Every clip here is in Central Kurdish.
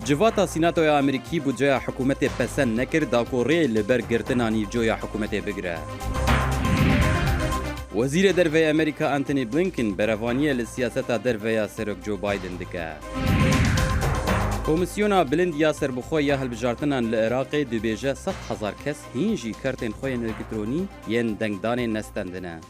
Civata Sînatoya Amerîkî budceya hikûmetê pesend nekir da ku rê li ber girtina nîvcoya hikûmetê bigire. Wezîrê Derve yê Amerîka Antony Blinken berevaniyê li siyaseta derve ya Serok Joe Biden dike. Komîsyona Bilind ya Serbixwe ya Hilbijartinan li Iraqê dibêje 100,000 kes hîn jî kertên xwe yên elektronî yên dengdanê nestendine.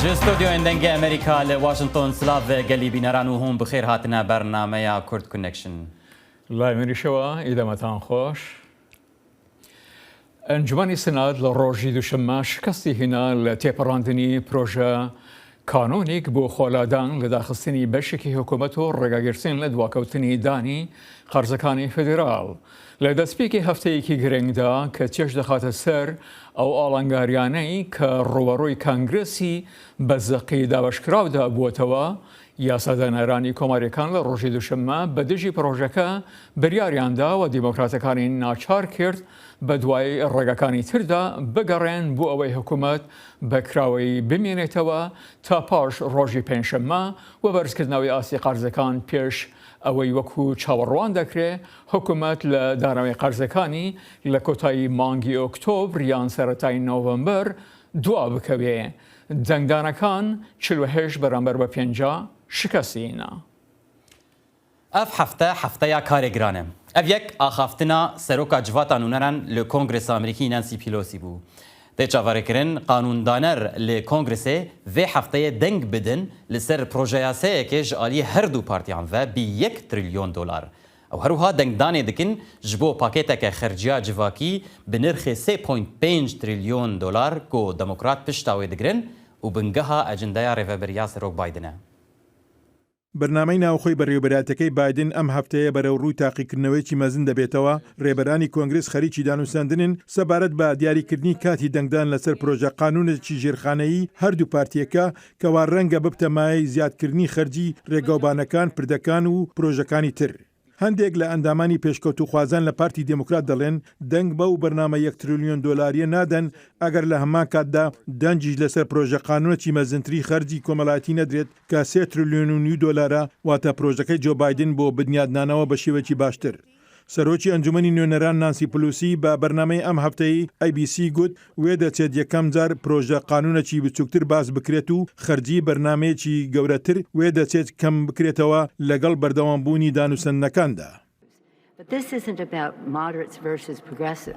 Ji stûdyoyên Dengê Amerîka li Washington silav gelî bîneran û hûn bi xêr hatine bernameya Kurd Connection. Lay minîşewa îdemetan xweş. ئەنجومەنی سنات لە ڕۆژی دووشەممە شکستی هینا لە تێپەڕاندنی پرۆژە کانۆنیک بۆ خۆلادان لە داخستنی بەشێکی حکوومەت و ڕێگاگرتن لە دواکەوتنی دانی قەرزەکانی فیدراڵ لە دەستپێکی هەفتەیەکی گرنگدا کە چێژ دەخاتە سەر ئەو ئاڵنگاریانەی کە ڕووبەڕووی کانگرسی بە زەقی دابەشکراودا بووەتەوە یاسادانەرانی کۆماریەکان لە ڕۆژی دووشەممە بە دژی پڕۆژەکە بریاریان دا و دیموکراتەکانی ناچار کرد بە دوای ڕێگاکانی تردا بگەڕێن بۆ ئەوەی حکومەت بە کراوەیی بمێنێتەوە تا پاش ڕۆژی پێنجشەممە و بەرزکردنەوەی ئاستی قەرزەکان پێش ئەوەی وەکو چاوەڕوان دەکرێ حکومەت لە دانەوەی قەرزەکانی لە کۆتایی مانگی ئۆکتۆبر یان سەرەتای نۆڤەمبەر دوا بکەوێ. دەنگدانەکان 48 بەرامبەر بە 50 شکستی هینا. Ev hefte hefteya karê giran e. Ev yek axaftina Seroka Civata Nûneran li Kongresa Amerîkî Nancy Pelosi bû. Tê çaverêkirin qanûndaner li Kongresê vê hefteyê deng bidin li ser projeyaseyekê ji aliyê her du partiyan ve bi yek trilyon dolar. Ew her wiha dengdanê dikin ji bo pakêteke xerciya civakî bi nirxê 3.5 trilyon dolar ku Demokrat pişta wê digirin û bingeha ecindeya rêveberiya Serok Biden e. بەرنامەی ناوخۆی بەڕێوەبەرایەتیەکەی بایدن ئەم هەفتەیە بەرەوڕووی تاقیکردنەوەیەکی مەزن دەبێتەوە، رێبەرانی کۆنگرس خەریکی دانوساندنن سەبارەت بە دیاریکردنی کاتی دەنگدان لەسەر پرۆژە قانونێکی ژێرخانەیی هەردوو پارتییەکە کەوا رەنگە ببتە مایەی زیادکردنی خەرجی رێگاوبانەکان، پردەکان و پرۆژەکانی تر. هەندێک لە ئەندامانی پێشکەوتووخوازان لە پارتی دێموکرات دەڵێن دەنگ بەو بەرنامە یەک ترلیۆن دۆلارییە نادەن ئەگەر لە هەمان کاتدا دەنگیش لەسەر پرۆژە قانونێکی مەزنتری خەرجی کۆمەڵایەتی نەدرێت کە سێ ترلیۆن و نیو دۆلارە واتە پرۆژەکەی جۆ بایدن بۆ بنیادنانەوە بە شێوەیەکی باشتر. سەرۆکی ئەنجومەنی نوێنەران نانسی پلوسی بە بەرنامەی ئەم هەفتەی ئەی بی سی گوت وێدەچێت یەکەم جار پرۆژە قانونێکی بچوکتر باس بکرێت و خەرجی بەرنامەیەکی گەورەتر وێدەچێت کەم بکرێتەوە لەگەڵ بەردەوامبوونی دانوسەندنەکاندا.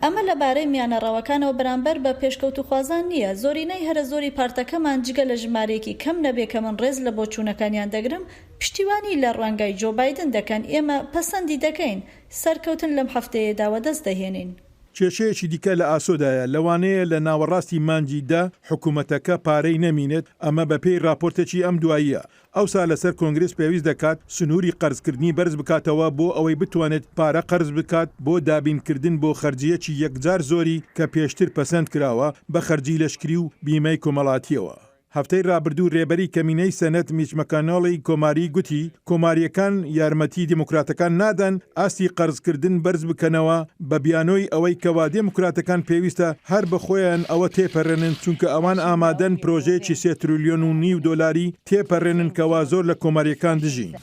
ئەمە لەبارەی میانەڕەوەکانەوە بەرامبەر بە پێشکەوتووخوازان نییە، زۆرینەی هەرە زۆری پارتەکەمان جگە لە ژمارەیەکی کەم نەبێ کە من ڕێز لە بۆچوونەکانیان دەگرم، پشتیوانی لە ڕوانگای جۆ بایدن دەکەن، ئێمە پەسەندی دەکەین، سەرکەوتن لەم هەفتەیەدا وەدەست دەهێنین. کێشەیەکی دیکە لە ئاسۆدایە، لەوانەیە لە ناوەڕاستی مانگی دە حکومەتەکە پارەی نەمینێت، ئەمە بەپێی راپۆرتێکی ئەم دواییە. ئەوسا لەسەر کۆنگرس پێویست دەکات سنووری قەرزکردنی بەرز بکاتەوە بۆ ئەوەی بتوانێت پارە قەرز بکات بۆ دابینکردن بۆ خەرجییەکی یەکجار زۆری کە پێشتر پەسەند کراوە بە خەرجی لەشکری و بیمەی کۆمەڵاتییەوە. هەفتەی رابردوو رێبەری کەمینەی سەنەت میچ مەکانۆڵی کۆماری گوتی، کۆمارییەکان یارمەتی دێموکراتەکان نادەن ئاستی قەرزکردن بەرز بکەنەوە بە بیانۆی ئەوەی کەوا دێموکراتەکان پێویستە هەر بە خۆیان ئەوە تێپەرێنن چونکە ئەوان ئامادەن پرۆژەیەکی سێ ترلیۆن و نیو دۆلاری تێپەرێنن کەوا زۆر لە کۆمارییەکان دژین.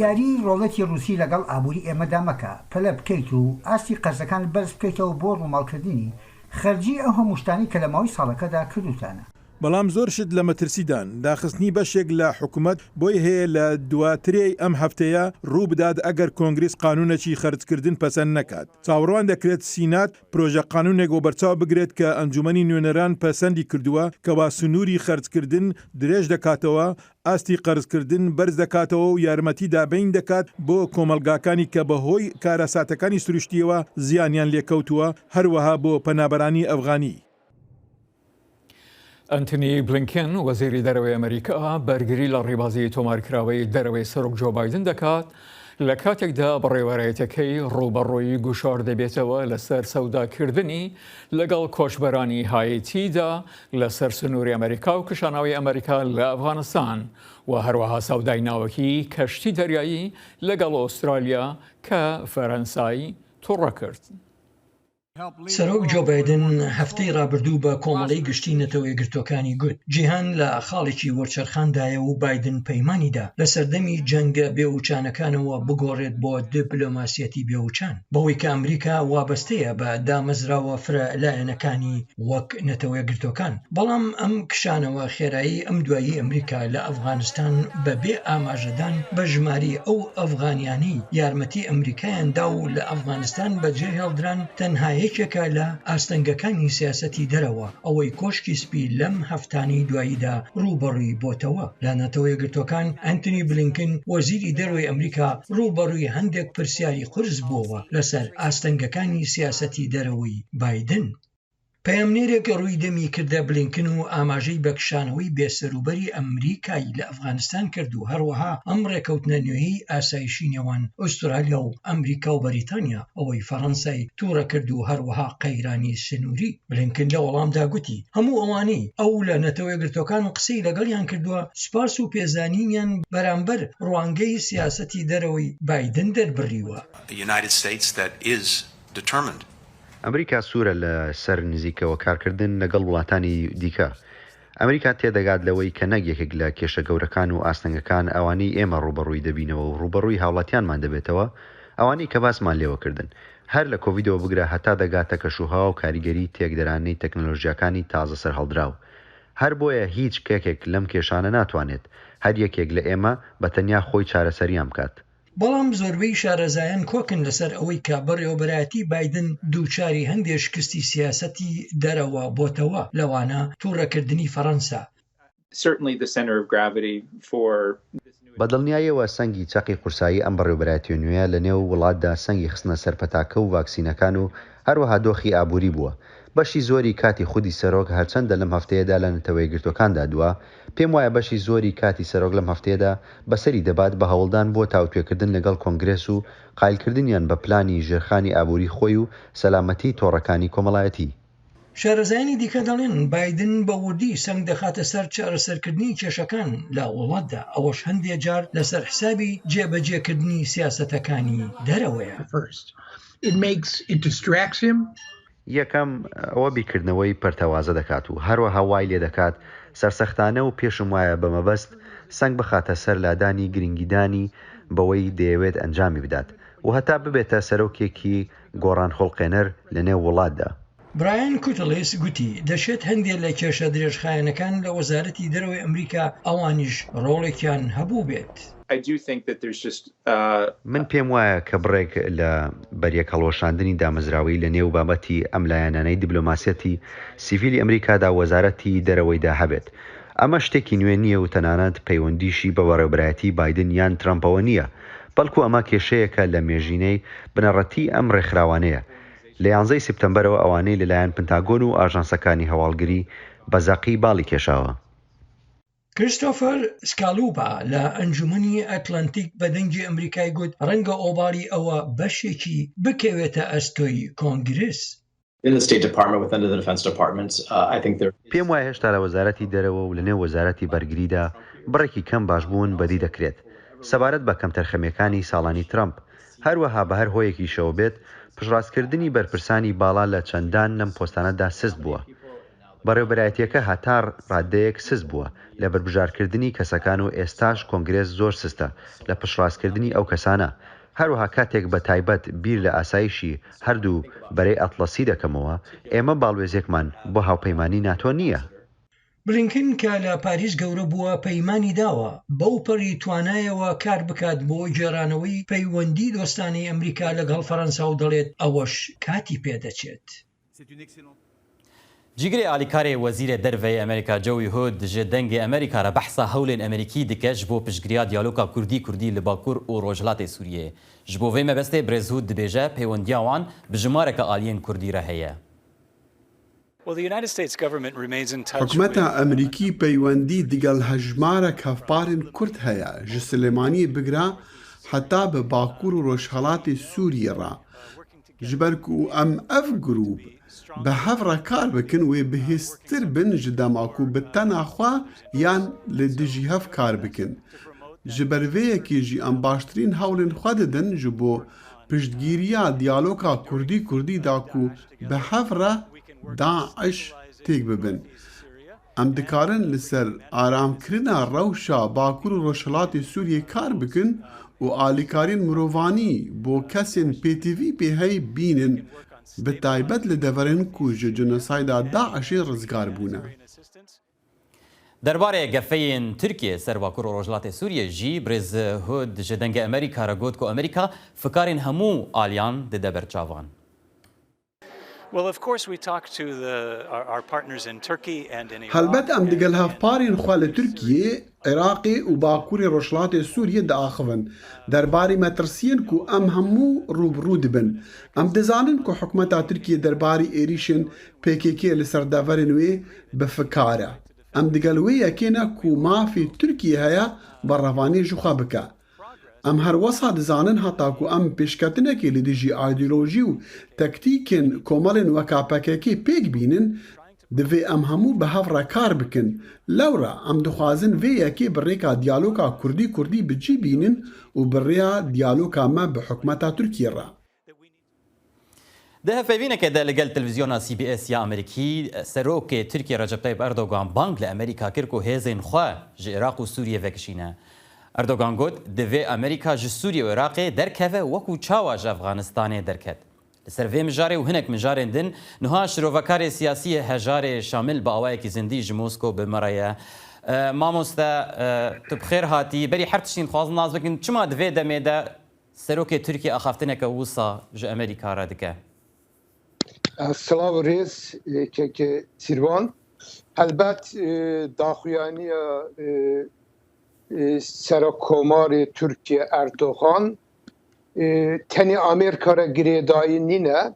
یاریی ڕۆڵێتی ڕووسی لەگەڵ ئابووری ئێمەدا مەکە، پەلە بکەیت و ئاستی قەرزەکانت بەرز بکەیتەوە بۆ ڕووماڵکردنی خەرجی ئەو هەموو شتانەی کە لە ماوەی ساڵەکەدا کردووتانە. بەڵام زۆر شت لە مەترسیدان، داخستنی بەشێک لە حکومەت بۆی هەیە لە دواترێی ئەم هەفتەیە ڕووبدات ئەگەر کۆنگرس قانونێکی خەرجکردن پەسەند نەکات. چاوەڕوان دەکرێت سینات پرۆژە قانونێک وەبەرچاو بگرێت کە ئەنجومەنی نوێنەران پەسەندی کردووە کەوا سنووری خەرجکردن درێژ دەکاتەوە، ئاستی قەرزکردن بەرز دەکاتەوە و یارمەتی دابین دەکات بۆ کۆمەڵگاکانی کە بەهۆی کارەساتەکانی سروشتییەوە زیانیان لێکەوتووە، هەروەها بۆ پەنابەرانی ئەفغانی. ئەنتونی بلینکن وەزیری دەرەوەی ئەمریکا بەرگری لە ڕێبازی تۆمارکراوەی دەرەوەی سەرۆک جۆ بایدن دەکات لە کاتێکدا بەڕێوەرایەتەکەی ڕووبەڕووی گوشار دەبێتەوە لەسەر سەوداکردنی لەگەڵ کۆچبەرانی هایتیدا لەسەر سنووری ئەمریکا و کشانەوەی ئەمریکا لە ئەفغانستان و هەروەها سەودای ناوەکی کەشتی دەریایی لەگەڵ ئوسترالیا کە فەرەنسای توڕە کرد. سەرۆک جۆ بایدن هەفتەی ڕابردوو بە کۆمەڵەی گشتی نەتەوە یەکگرتووەکانی گوت، جیهان لە خاڵێکی وەرچەرخاندایە و بایدن پەیمانی دا لە سەردەمی جەنگە بێوچانەکانەوە بگۆڕێت بۆ دیپلۆماسیەتی بێوچان، بەوەی کە ئەمریکا وابەستەیە بە دامەزراوە فرە لایەنەکانی وەک نەتەوە یەکگرتووەکان. بەڵام ئەم کشانەوە خێرایەی ئەم دواییەی ئەمریکا لە ئەفغانستان بە بێ ئاماژەدان بە ژمارەی ئەو ئەفغانیانەی یارمەتی ئەمریکایان دا و لە ئەفغانستان بەجێهێڵدران تەنها یەکێکە لە ئاستەنگەکانی سیاسەتی دەرەوە ئەوەی کۆشکی سپی لەم هەفتانەی دواییدا ڕووبەڕووی بۆتەوە. لە نەتەوە یەکگرتووەکان ئەنتونی بلینکن وەزیری دەرەوەی ئەمریکا ڕووبەڕووی هەندێک پرسیاری قورس بووەوە لەسەر ئاستەنگەکانی سیاسەتی دەرەوەی بایدن. پەیامنێرێک ڕووی دەمی کردە بلینکن و ئاماژەی بە کشانەوەی بێسەروبەری ئەمریکای لە ئەفغانستان کرد و هەروەها ئەم ڕێکەوتنە نوێیەی ئاسایشی نێوان ئوسترالیا و ئەمریکا و بەریتانیا ئەوەی فەڕەنسای توڕە کرد و هەروەها قەیرانی سنووری. بلینکن لە وەڵامدا گوتی هەموو ئەوانەی ئەو لە نەتەوە یەکگرتووەکان قسەی لەگەڵیان کردووە سوپاس و پێزانینیان بەرامبەر ڕوانگەی سیاسەتی دەرەوەی بایدن دەربڕیوە. ئەمریکا سوورە لە سەر نزیکەوە کارکردن لەگەڵ وڵاتانی دیکە. ئەمریکا تێدەگات لەوەی کە نەک یەکێک لە کێشە گەورەکان و ئاستەنگەکان ئەوانەی ئێمە ڕووبەڕووی دەبینەوە و ڕووبەڕووی هاوڵاتیانمان دەبێتەوە، ئەوانەی کە باسمان لێوە کردن. هەر لە کۆڤیدەوە بگرە هەتا دەگاتە کەشوهەوا و کاریگەری تێکدەرانەی تەکنەلۆژیاکانی تازە سەرهەڵدراو. هەر بۆیە هیچ یەکێک لەم کێشانە ناتوانێت هەر یەکێک لە ئێمە بە تەنیا خۆی چارەسەریان بکات. بەڵام زۆربەی شارەزایان کۆکن لەسەر ئەوەی کە بەڕێوەبەرایەتی بایدن دووچاری هەندێ شکستی سیاسەتی دەرەوە بۆتەوە، لەوانە توڕەکردنی فەڕەنسا. بە دڵنیاییەوە سەنگی چەقی قورسایی ئەم بەڕێوەبەرایەتیە نوێیە لە نێو وڵاتدا سەنگی خستنە سەر پەتاکە و ڤاکسینەکان و هەروەها دۆخی ئابووری بووە. بەشی زۆری کاتی خودی سەرۆک هەرچەندە لەم هەفتەیەدا لە نەتەوەیەکگرتووەکاندا دوا، پێم وایە بەشی زۆری کاتی سەرۆک لەم هەفتەیەدا بەسەری دەبات بە هەوڵدان بۆ تاوتوێکردن لەگەڵ کۆنگرێس و قایلکردنیان بە پلانی ژێرخانی ئابووری خۆی و سەلامەتیی تۆڕەکانی کۆمەڵایەتی. شارەزایانی دیکە دەڵێن، بایدن بە وردی سەنگ دەخاتە سەر چارەسەرکردنی کێشەکان لە وڵاتدا، ئەوەش هەندێ جار لەسەر حسابی جێبەجێکردنی سیاسەتەکانی دەرەوەیە. یەکەم، ئەوە بیرکردنەوەی پەرتەوازە دەکات و هەروەها وای لێدەکات سەرسەختانە و پێشم وایە بە مەبەست سەنگ بخاتە سەر لادانی گرنگیدانی بەوەی دەیەوێت ئەنجامی بدات و هەتا ببێتە سەرۆکێکی گۆڕانخوڵقێنەر لەنێو وڵاتدا. برایان کوتڵیس گوتی، دەشێت هەندێ لە کێشە درێژخایەنەکان لە وەزارەتی دەرەوەی ئەمریکا ئەوانیش ڕۆڵێکیان هەبووبێت. من پێم وایە کە بڕێک لە بەریەکهەڵوەشاندنی دامەزراوەیی لە نێو بابەتی ئەم لایەنانەی دیبلۆماسیەتی سیڤیلی ئەمریکادا وەزارەتی دەرەوەیدا هەبێت. ئەمە شتێکی نوێ نییە و تەنانەت پەیوەندیشی بە بەڕێوەبەرایەتی بایدن یان ترەمپەوە نییە، بەڵکو ئەمە کێشەیەکە لە مێژینەی بنەڕەتیی ئەم ڕێکخراوانەیە لە یانزەی سیپتەمبەرەوە ئەوانەی لەلایەن پنتاگۆن و ئاژانسەکانی هەواڵگری بە زەقی باڵی کێشاوە. کریستۆفەر سکالوپا لە ئەنجومەنی ئەتلەنتیک بە دەنگی ئەمریکای گوت ڕەنگە ئۆباڵی ئەوە بەشێکی بکەوێتە ئەستۆی کۆنگرس. پێم وایە هێشتا لە وەزارەتی دەرەوە و لەنێو وەزارەتی بەرگریدا بڕێکی کەم باشبوون بەدی دەکرێت سەبارەت بە کەمتەرخەمییەکانی ساڵانی ترەمپ، هەروەها بە هەر هۆیەکیشەوە بێت پشتڕاستکردنی بەرپرسانی باڵا لە چەندان لەم پۆستانەدا سست بووە. بەڕێوبەرایەتیەکە هەتا ڕاددەیەک سست بووە لە بەربژارکردنی کەسەکان و ئێستاش کۆنگرێس زۆر سستە لە پشتڕاستکردنی ئەو کەسانە. هەروەها کاتێک بە تایبەت بیر لە ئاسایشی هەردوو بەرەی ئەتڵەسی دەکەمەوە، ئێمە باڵوێزێکمان بۆ هاوپەیمانی ناتۆ نییە. بلینکن کە لە پاریس گەورە بووە، پەیمانی داوە بەوپەڕی توانایەوە کار بکات بۆ گێڕانەوەی پەیوەندی دۆستانەی ئەمریکا لەگەڵ فەرەنسا و دەڵێت ئەوەش کاتی پێدەچێت. جیگرê alîkarê Wezîrê Derve yê Amerîka Joey Hood ji Dengê Amerîka re behsa hewlên Amerîkî dike ji bo piştgiriya diyaloga Kurdî-Kurdî li Bakur û Rojhilatê Sûriyeyê. Ji bo vê mebestê Birêz Hood dibêje peywendiya wan bi jimareke aliyên Kurdî re heye. Hikûmeta Amerîkî peywendî digel hejmarek hevparên Kurd heye ji Silêmaniyê bigire heta bi Bakur û Rojhilatê Sûriyê re. Ji ber ku em ev grûp bi hev re kar bikin wê bihêztir bin ji dema ku bi tena xwe yan li dijî hev kar bikin. Ji ber vê yekê jî em baştirîn hewlên xwe didin ji bo. پشتگیرییا دیالۆکا کوردی کوردی دا کو bi hev re DAIŞ têk bibin. Em dikarin li ser aramkirina rewşa Bakur û Rojhilatê Sûriyê kar bikin û alîkariyên mirovanî bo kesên pêtivî pê hey bînin, bi taybet li deverên ku ji jenosayda DAIŞ'ê rizgar bûne. Derbarê gefeyên Tirkiyê ser Bakur û Rojhilatê Sûriyê jî Birêz Hood ji Dengê Amerîka re got ku Amerîka fikarên hemû aliyan dide ber çavan. Helbet em digel hevparên xwe li Tirkiyê, Iraqê û Bakurê Rojhilatê Sûriyê diaxivin derbarê metirsiyên ku em hemû rû bi rû dibin. Em dizanin ku hikûmeta Tirkiyê derbarê êrîşên pkk li ser deverên wê bi fikar e. Em digel wê yekê ne ku mafê Tirkiyê heye berevaniyê ji xwe bike. Em her wisa dizanin heta ku em pêşketinekê li dijî aîdeolojî û tektîkên komelên weka pkk pêk bînin, divê em hemû bi hev re kar bikin. Lewra em dixwazin vê yekê bi rêka diyaloga kurdî-kurdî bi cî bînin û bi rêya diyaloga me bi hikûmeta Tirkiyê re. Di hevpeyvîneke de li gel televîzyona CBS ya Amerîkî, Serokê Tirkiyê Recep Tayyip Erdogan bang li Amerîka kir ku hêzên xwe ji Iraq û Sûriyê vekişîne. Erdogan got, Divê Amerîka ji Sûriyê û Iraqê derkeve wekû çawa ji Efxanistanê derket. Li ser vê mijarê û hinek mijarên din, niha şirovekarê siyasî Hejarê Şamil bi awayekî zindî ji Mosko bi me re ye. Mamoste, tu bi xêr hatî. Berî her tiştî dixwazim nas bikin, çima di vê demê de Serokê Tirkiyê axaftineke wisa ji Amerîka re dike. Silav û rêz kekê Sîrwan. Helbet daxuyaniya Serokkomarê Tirkiye Erdogan tenê Amerîka re girêdayî nîne,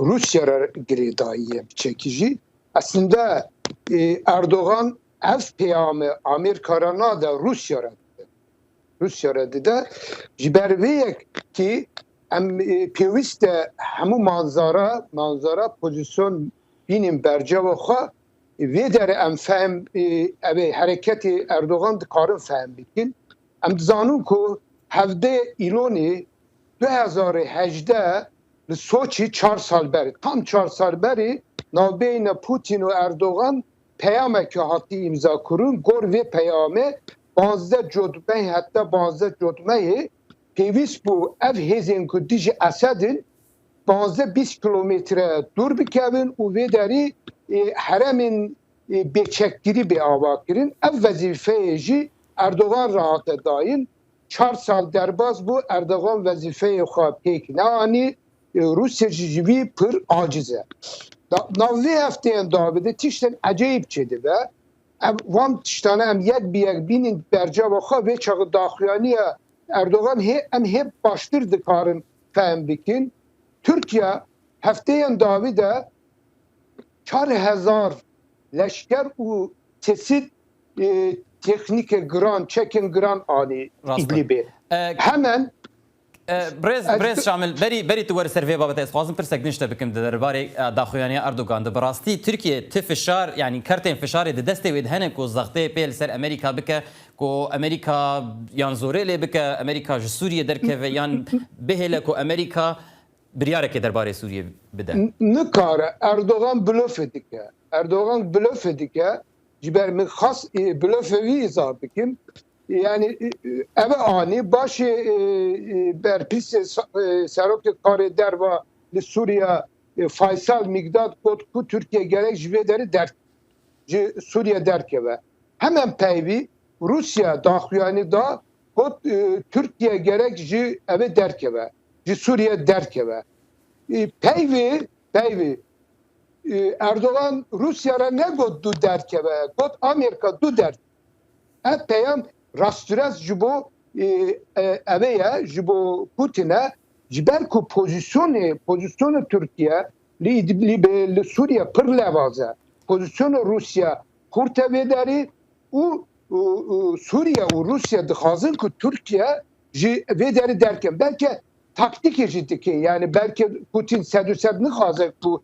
Rûsya re girêdayî ye biçekî jî. Eslinde Erdogan ev peyame Amerîka re nade, Rûsya re dide. Rûsya re dide. Ji ber vê yekê em pêwîst e hemû manzara manzara pozîsyon bînin bercewa xwe. Vê derê em fehm ev ê hereketê Erdogan dikarin fehm bikin. Em dizanin ku hevdeh Îlonê 2018 li Soçî çar sal berê tam çar sal berê navbeyna Pûtîn û Erdogan peyameke hatî îmzakirin. Gor vê peyamê 15 cotmehê heta 15 cotmehê pêwîst bû ev hêzên ku dijî Esed in 15 20 kîlometre dûr bikevin û vê derî herêmên bêçekkirî bê avakirin. Ev wezîfeyê jî Erdogan re hate dayîn. Çar sal derbas bû Erdogan wezîfeyê xwe pêk neanî. Rûsya jî ji vî pir aciz e. Nav vê hefteyên dawî de tiştên ecêb çêdibe. Ev van tiştane em yek bi yek bînin bercava xwe vê çaxê daxuyaniya Erdogan hê em hê baştir dikarin fehm bikin. Tirkiye hefteyên dawî de 4000 leşker û çeşît teknîkê giran, çekên giran anî Îdlîbê. Hemen Birêz Birêz Şamil berî berî tu were ser vê babetê ez dixwazim pirsek din ji te bikim di derbarê daxuyaniya Erdogan de. Bi rastî Tirkiye ti fişar yanî kertên fişarê di destê wê de hene ku zextê pê li ser Amerîka bike ku Amerîka yan zorê lê bike Amerîka ji Sûriyê derkeve yan bihêle ku Amerîka biryarekê derbarê Sûriyê bide. Nikare. Erdogan blofê dike. Erdogan blofê dike. Ji ber min xwest blofê wî îzah bikim. Yani ev anî başê berpirsê serokê karê derva li Sûriye Faysal Migdad got ku Tirkiye gerek ji vê derê der ji Sûriye derkeve. Hemen peyvî Rûsya daxuyanî da got Tirkiye gerek ji evê derkeve ji Sûriye derkeve. Peyvê peyvê Erdogan Rûsya re negot du derkeve got Amerîka du der Ev peyam rastirast ji bo evê ye, ji bo Putin e. Ji ber ku pozîsyonê pozîsyona Tirkiye li Îdlîbê, li Sûriye pir lewaz e. Pozîsyona Rûsya xurt e vê derê û Sûriye û Rûsya dixwazin ku Tirkiye ji vê derê derkeve. Belke taktîkê jî dike. Yani belke Putin 100% nixwaze ku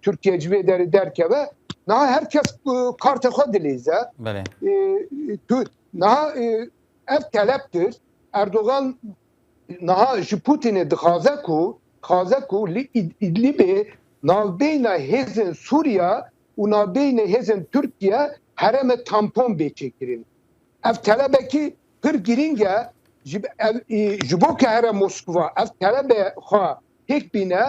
Tirkiye ji vê derê derkeve. Niha her kes kartê xwe dilîze. Niha ev telep kir. Erdogan Niha ji Putinê dixwaze ku dixwaze ku li Idlibê navbeyna hêzên Sûriya û navbeyna hêzên Tirkiye herême tampon bê çêkirin. Ev telebekî pir girîng e ji ev ji bo ke here Moskva ev telebe xwe pêk bîne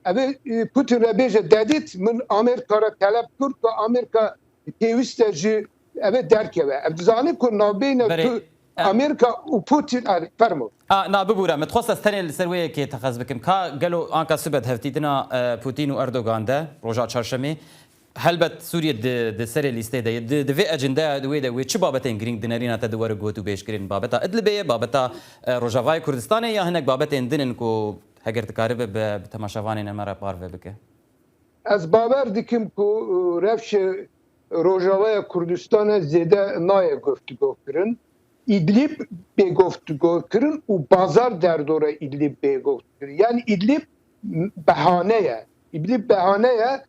ev ê Putin re bêje dedît min Amerîka re teleb kir ku Amerîka pêwîst e ji ev ê derkeve. Ev dizanin ku navbeyna tu Amerîka û Putin erê fermo. A na bibûre min dixwest ez tenê li ser wê yekê teqez bikim ka gelo anka sibe di hevdîtina Putin û Erdogan de roja çarşemê helbet Sûriye di di serê lîstê de ye di di vê ecendeya di wê de wê çi babetên girîng di nerîna te de were gotûbêjkirin babeta Idlibê ye babeta Rojavayê Kurdistanê ya hinek babetên din in ku heger dikaribe bi temaşevanên me re parve bike? Ez bawer dikim ku rewşê Rojavaya Kurdistanê zêde nayê goftugokirin. Îdlîb bê goftugokirin û bazar derdora Îdlîb bê goftukirin. Yanî Îdlîb behane ye. Îdlîb behane ye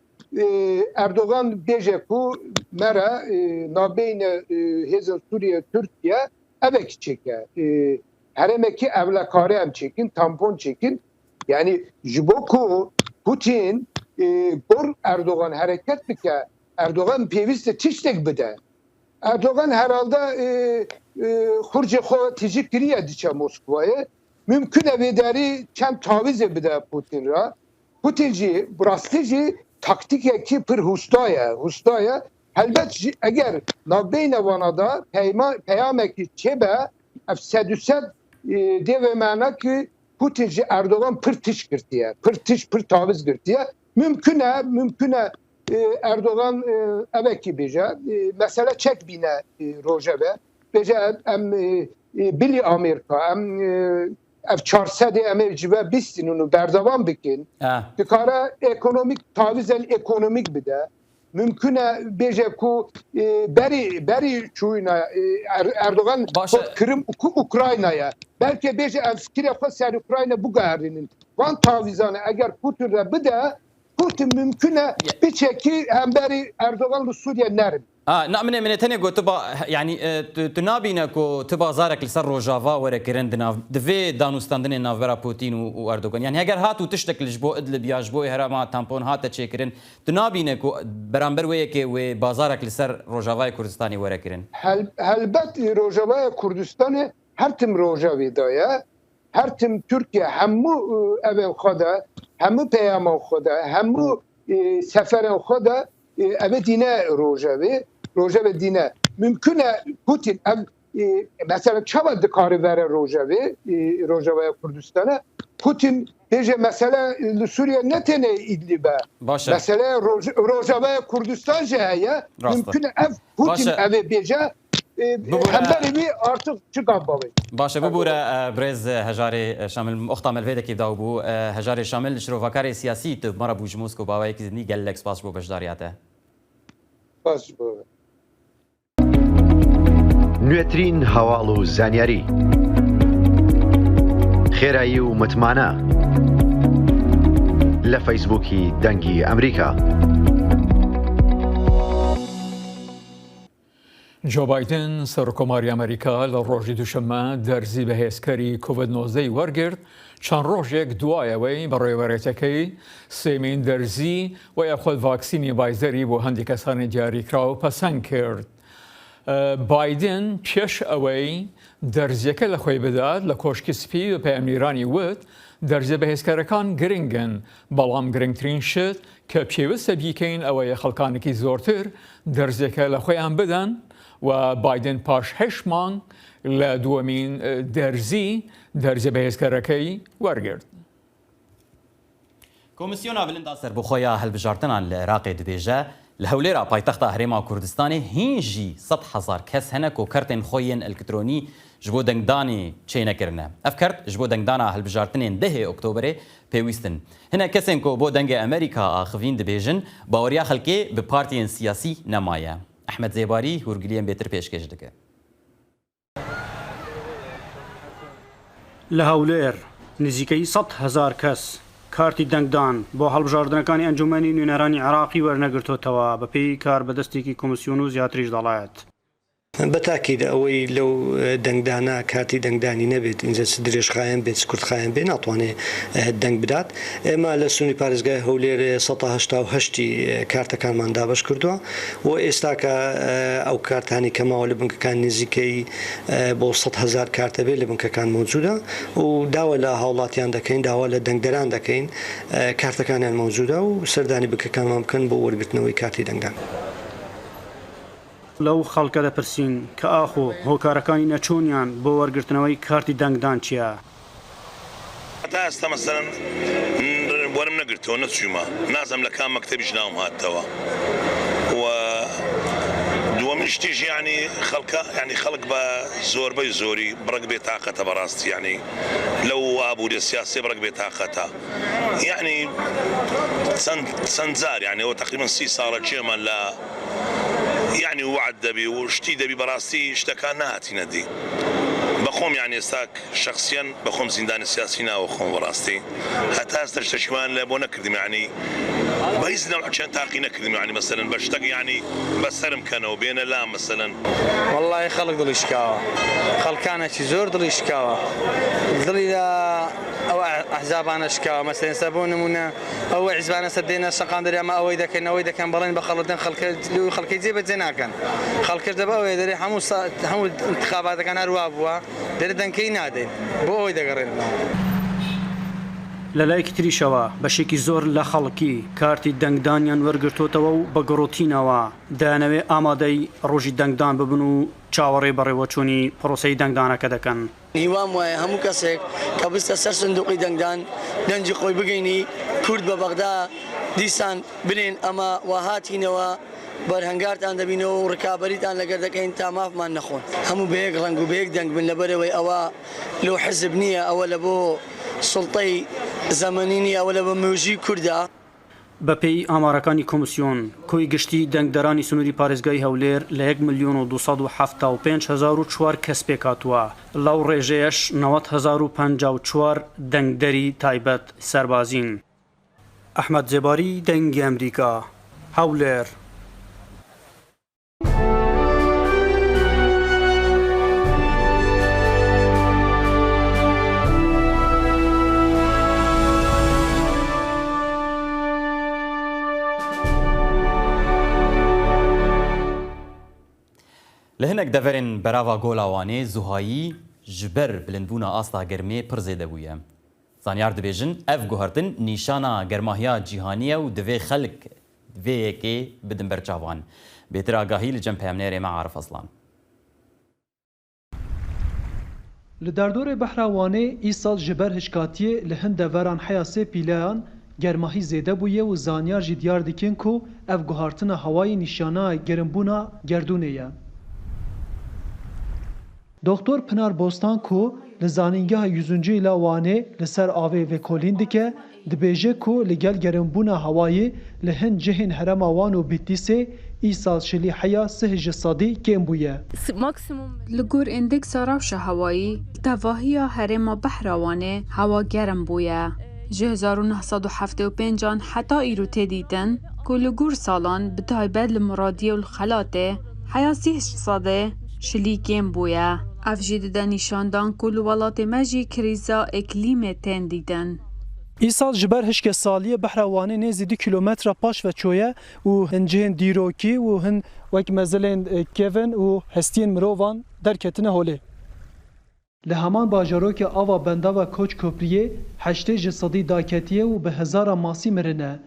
Erdogan bêje ku me re navbeyne hêzên Sûriye û Tirkiye evekî çêke. Herêmekî ewlekarî em çêkin, tampon çêkin. Yanî ji bo ku Putin gor Erdogan hereket bike, Erdogan pêwîst e tiştek bide. Erdogan herhalde xurcê xwe tijî kiriye diçe Moskvayê. Mimkün e vê derî çend tawîzê bide Putin re. Putin jî bi rastî jî taktîkekî pir husta ye, husta ye. Helbet jî eger navbeyna wana de peyma peyamekî çêbe ev 100 dê vê mana ku Putin ji Erdogan pir tişt girtiye, pir tişt pir taviz girtiye. Mümkün e, mümkün e Erdogan evekî bêje, mesele çek bîne rojeve. Bêje em bilî Amerîka, em ev çarsedê em ê ji ve bîstînin û berdewam bikin. Dikare ekonomîk tavizên ekonomîk bide. Mümkün e bêje ku berî berî çûyîna Erdogan got Kirim Ukrayna ye. Belkê bêje em fikirê xwe ser Ukrayna biguherînin. Van tavîzan eger Putin re bide, Putin mümkün e biçekî hemberî Erdogan li Sûriye nerim. A, na min ê min ê tenê gotiba yanî tu tu nabîne ku ti bazarek li ser Rojava were kirin di nav di vê danûstandinên navbera Pûtîn û û Erdogan. Yanî heger hat û tiştek li ji bo Idlib ya ji bo herêma tampon hate çêkirin tu nabîne ku beramber wê yekê wê bazarek li ser Rojavayê Kurdistanê were kirin. Helbet Rojavaya Kurdistanê her tim rojevê de ye. Her tim Tirkiye hemû evên xwe de, hemû peyamên xwe de, hemû seferên xwe de Ev dîne rojevê, rojevê dîne. Mümkün e Putin ev mesela çawa dikare vere rojevê, rojevaya Kurdistanê? Putin bêje mesele li Sûriye ne tenê Idlib e. Mesele rojevaya Kurdistan jî heye. Mümkün e ev Putin evê bêje hemberî wî artık çi gav bavê. Baş e bibûre birêz Hejarê Şamil oxta me li vê dekê daw bû. Hejarê Şamil şirovakarê siyasî tu bi me re bû ji Moskow bi awayekî zindî gelek spas ji bo beşdariya te. Spas ji bo we. نوێترین هەواڵ و زانیاری خێرایی و متمانە لە فەیسبووکی دەنگی ئەمریکا. جۆ بایدن، سەرۆککۆماری ئەمریکا لە ڕۆژی دووشەممە دەرزی بەهێزکەری کۆڤید 19 ی وەرگرت، چەند ڕۆژێک دوای ئەوەی بەڕێوەبەرێتەکەی سێمین دەرزی و یاخود ڤاکسینی ڤایزەری بۆ هەندێک کەسانی دیاریکراو پەسەند کرد. بایدن پێش ئەوەی دەرزیەکە لە خۆی بدات لە کۆشکی سپی بە پەیامنیرانی وت، دەرزیە بەهێزکەرەکان گرنگن، بەڵام گرنگترین شت کە پێویستە بیکەین ئەوەیە خەڵکانێکی زۆرتر دەرزیەکە لە خۆیان بدەن و بایدن پاش هەشت مانگ لە دووەمین دەرزی دەرزیە بەهێزکەرەکەی وەرگرت. Komîsyona Bilind a Serbixwe ya Hilbijartinan li Iraqê dibêje, li Hewlêra paytexta Herêma Kurdistanê hîn jî 100,000 kes hene ku kertên xwe yên elktronî ji bo dengdanê çênekirine. Ev kert ji bo dengdana hilbijartinên dehê Oktoberê pêwîst in. Hinek kesên ku bo Dengê Amerîka axivîn dibêjin, baweriya xelkê bi partiyên siyasî nemaye. Ehmed Zêbarî hûrgiliyên bêtir pêşkêş dike. Li Hewlêr nizîkeyî 100,000 kes kartî dengdan bo هەڵبژاردنەکانی ئەنجوومەنی نوێنەرانی عێراقی وەرنەگرتۆتەوە، بەپێی کاربەدەستێکی کۆمسیۆن و زیاتریش دەڵێت. بە تاکید ئەوەی لەو دەنگدانە کارتی دەنگدانی نەبێت ئینجا چ درێژخایەن بێت چ کورتخایەن بێت ناتوانێت دەنگ بدات. ئێمە لە سنووری پارێزگای هەولێر 188 ی کارتەکانمان دابەش کردووە و ئێستاکە ئەو کارتانەی کە ماوە لە بنکەکان نزیکەی بۆ 100 هەزار کارتە بێت لە بنکەکان مەوجودە و داوا لە هاوڵاتیان دەکەین داوا لە دەنگدەران دەکەین کارتەکانیان مەوجودە و سەردانی بنکەکانمان بکەن بۆ وەرگرتنەوەی کارتی دەنگدان. لەو خەڵکە دەپرسین کە ئاخۆ هۆکارەکانی نەچوونیان بۆ وەرگرتنەوەی کارتی دەنگدان چییە؟ هەتا ئێستا مەسەلەن وەرم نەگرتەوە نەچوومە نازانم لە کام مەکتەبیش ناوم هاتەوە و دووەمین شتیش یانی خەڵکە یانی خەڵک بە زۆربەی زۆری بڕەک بێ تاقەتە بەڕاستی یانی لەو ئابووریە سیاسیە بڕەک بێ تاقەتە یانی چەند چەند جار یانی ئەوە تەقریبەن سی ساڵە گوێمان لە یەعنی وەعد دەبی و شتی دەبی بەڕاستی شتەکان نەهاتینە دی بەخۆم یەعنی ئێستا شەخسیەن بەخۆم زیندانی سیاسی ناوە خۆم بەڕاستی هەتا ئێستا شتەکی وایان لە بۆ نەکردم یەعنی بە هیچ نەوعەکیان تاقی نەکردم یەعنی مەسەلەن بە شتەک یەعنی بەسەرم کەنەوە بێنە لام مەسەلەن. وەڵاهی خەڵک دڵی شکاوە خەڵکانەکی زۆر دڵی شکاوە دڵی لە ئەو ئەحزابانە شکاوە مەسەلەن ئێستا بۆ نمونە ئەو حیزبانە سەر دێنە شەقام دەرێ ئەمە ئەوەی دەکەن ئەوەی دەکەن بەڵێن بە خەڵک دەن خەڵکە لۆی خەڵکەی جێ بەجێ ناکەن خەڵکەش دەبە ئەوەیە دەرێ هەموو هەموو انتخاباتەکان هەر وا بووە دەرێ دەنگکەی نادەین بۆ ئەوەی دەگەڕێننەوە. لە لایەکی تریشەوە بەشێکی زۆر لە خەڵکی کارتی دەنگدانیان وەرگرتۆتەوە و بە گڕوتینەوە دەیانەوێ ئامادەی ڕۆژی دەنگدان ببن و چاوەڕێی بەڕێوەچوونی پڕۆسەی دەنگدانەکە دەکەن. هیوام وایە هەموو کەسێک کە بچتە سەر سندوقی دەنگدان دەنگی خۆی بگەینی کورد بە بەغدا دیسان بلێن ئەمە وا هاتینەوە بەرهنگارتان دەبینەوە و ڕکابەریتان لەگەر دەکەین تا مافمان نەخۆن هەموو بەیەک ڕەنگ و بەیەک دەنگ بن لەبەرئەوەی ئەوە لۆ حزب نییە ئەوە لەبۆ سوڵتەی زەمەنی نییە ئەوە لەبۆ مێژووی کوردە. بەپێی ئامارەکانی کۆمسیۆن، کۆی گشتی دەنگدەرانی سنووری پارێزگای هەولێر لە یەک ملیۆن و 275 هەزار و چوار کەس پێکهاتووە، لەو ڕێژەیەش 90 هەزار و 54 دەنگدەری تایبەت سەربازین. ئەحمەد زێباری، دەنگی ئەمریکا، هەولێر. Li hinek deverên berava Gola Wanê zuhayî ji ber bilindbûna asta germê pir zêde bûye. Zanyar dibêjin ev guhertin nîşana germahiya cîhanî ye û divê xelk Vê yekê bidin ber çavan. Bêtir agahî li cem peyamnêrê me Arif Aslan. Li derdorê Behra Wanê îsal ji ber hişkatiyê li hin deveran heya sê pîleyan germahî zêde bûye û zanyar jî diyar dikin ku ev guhartina hewayî nîşana germbûna gerdûnê ye. Doktor Pinar Bostan ku li Zanîngeha Yüzüncü Yıla Wanê li ser avê vekolîn dike, dibêje ku li gel germbûna hewayê li hin cihên herêma Wan û Bîtlîsê îsal şilî heya sih ji sedî kêm bûye. Li gor îndeksa rewşa hewayî, li tevahiya herêma Behra Wanê hewa germ bûye. Ji 1975 an heta îro tê dîtin ku li gor salan bi taybet li Muradiyê û li Xelatê heya sîh ji sedê Şilî kêm bûye. Ev jî dide nîşandan ku li welatê me jî krîza îklîmê tên dîtin. Îsal ji ber hişke saliyê Behra Wanê nêzî du kîlometre paş ve çoye û hin cihên dîrokî û hin wek mezilên kevin û hestiyên mirovan derketine holê. Li heman bajarokê ava bendava Koç Kopriyê 80 ji sedî daketiye û bi hezaran masî mirine.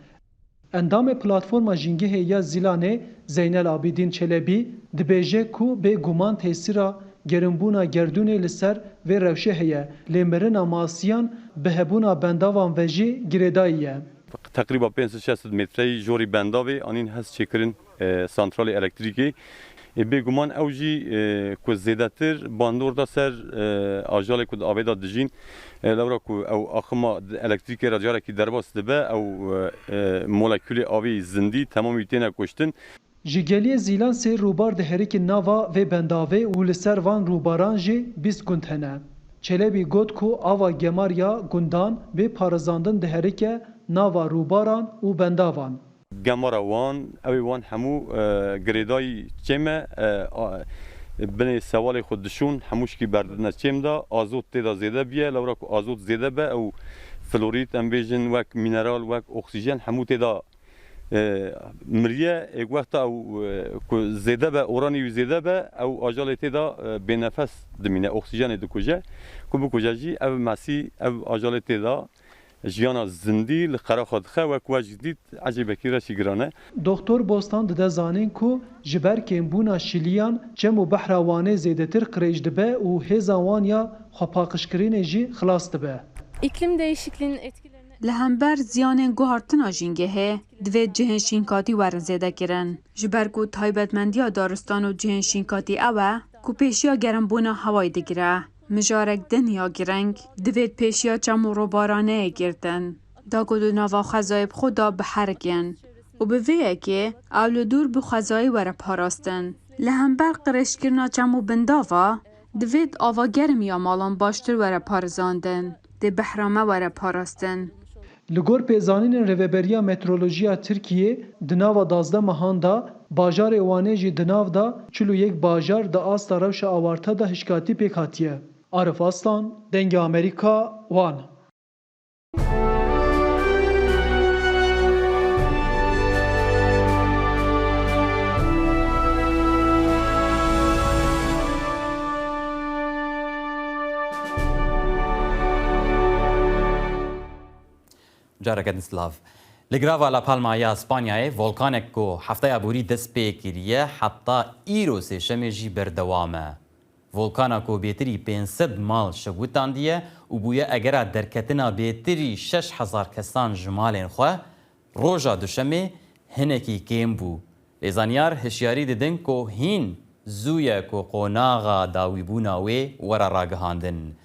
Endamê Platforma Jîngehê ya Zîlanê Zeynel Abîdîn Çelebî dibêje ku bê guman tesîra gerimbûna gerdûnê li ser vê rewşê heye lê mirina masiyan bi hebûna bendavan ve jî girêdayî ye. Teqrîba 500 600 metreyî jorî bendavê anîn hest çêkirin. Santralê elektrîkê bêguman ew jî ku zêdetir bandor da ser ajalê ku di avê de dijîn. Lewra ku ew axima elektrîkê re carekî derbas dibe ew molekûlê avê zindî temamî têne kuştin. Ji geliyê Zîlan sê rûbar diherikin nava vê bendavê û li ser van rûbaran jî 20 gund hene. Çelebî got ku ava gemar ya gundan bê parizandin diherike nava rûbaran û bendavan. Gemara wan, ew ê wan hemû girêdayî çêm e. Binê sewalê xwe dişûn, hemûşkî berdidine çêm de, azot tê de zêde bûye, lewra ku azot zêde be ew florîd em bêjin wek mîneral, wek oksîjen hemû tê de miriye. Êk wexta ew ku zêde be, oranî wî zêde be, ew ajalê tê de bênefes dimîne, oksîjenê dikuje. Ku bikuje jî ev mesî, ev ajalê tê de Jiyana zindî li qeraxa dixe wek we jî dît ecêbekî reşî giran e. Doktor Bostan dide zanîn ku ji ber kêmbûna şiliyan çem û behra Wanê zêdetir qirêj dibe û hêza wan ya xwepaqijkirinê jî xilas dibe. İklim değişikliğinin etkilerine. Li hember ziyanên guhartina jîngehê divê cihên şînkatî werin zêdekirin. Ji ber ku taybetmendiya daristan û cihên şînkatî ew e ku pêşiya germbûna hewayê digire. Mijarek din ya giring, divê di pêşiya çem û robaran neyê girtin, da ku di nava xwezayê bi xwe de biherikin û bi vê yekê ew li dûr bi xwezayê were parastin. Li hember qirêjkirina çem û bindava, divê di ava germ ya malan baştir were parizandin, dê behra me were parastin. Li gor pêzanînên Rêveberiya Meteorolojiya Tirkiyê di nava 12 mehan de bajarê Wanê jî di nav de 41 bajar di asta rewşa awarte de hişkatî pêk hatiye. Arif Aslan, Dengê Amerîka, Wan. Careke din silav. Li girava La Palma ya Spanyayê volkanek ku hefteya borî dest pê kiriye heta îro sêşemê jî berdewam e. Volkana ku bêtirî 500 mal şewitandiye û bûye egera derketina bêtirî 6000 kesan ji malên xwe, roja duşemê hinekî kêm bû. Lê zanyar hişyarî didin ku hîn zû ye ku qonaxa dawîbûna wê were ragihandin.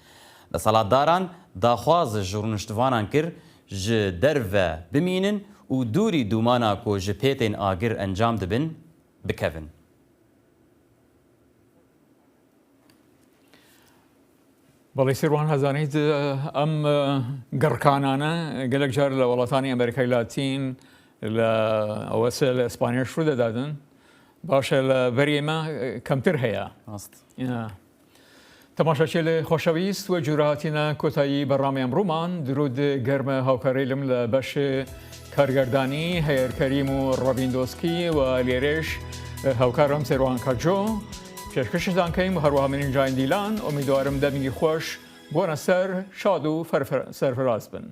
Deselatdaran daxwaz ji rûniştvanan kir ji derve bimînin û dûrî dûmana ku ji pêtên agir encam dibin, bikevin. بەڵی سیروان هەزانیت ئەم گڕکانانە گەلک جار لە وڵاتانی ئەمریکای لاتین لە ئەوە لە ئیسپانیاش ڕوو دەداتن باشە لە بەری ئێمە کەمتر هەیە تەماشاچێ لە خۆشەویست وە جوورهاتینە کۆتایی بەڕامی ئەمڕوومان درود گەرمە هاوکارەیلم لە بەش کارگەردانی هەیەر کەریم و ڕۆبین دۆسکی و لێرێش هاوکارم سێروان کەجۆ پێشکەشتان کەیم و هەروەها منین جاین دیلان ئومیدوارم دەمگی خۆش بۆنە سەر شاد و سەرفراز بن.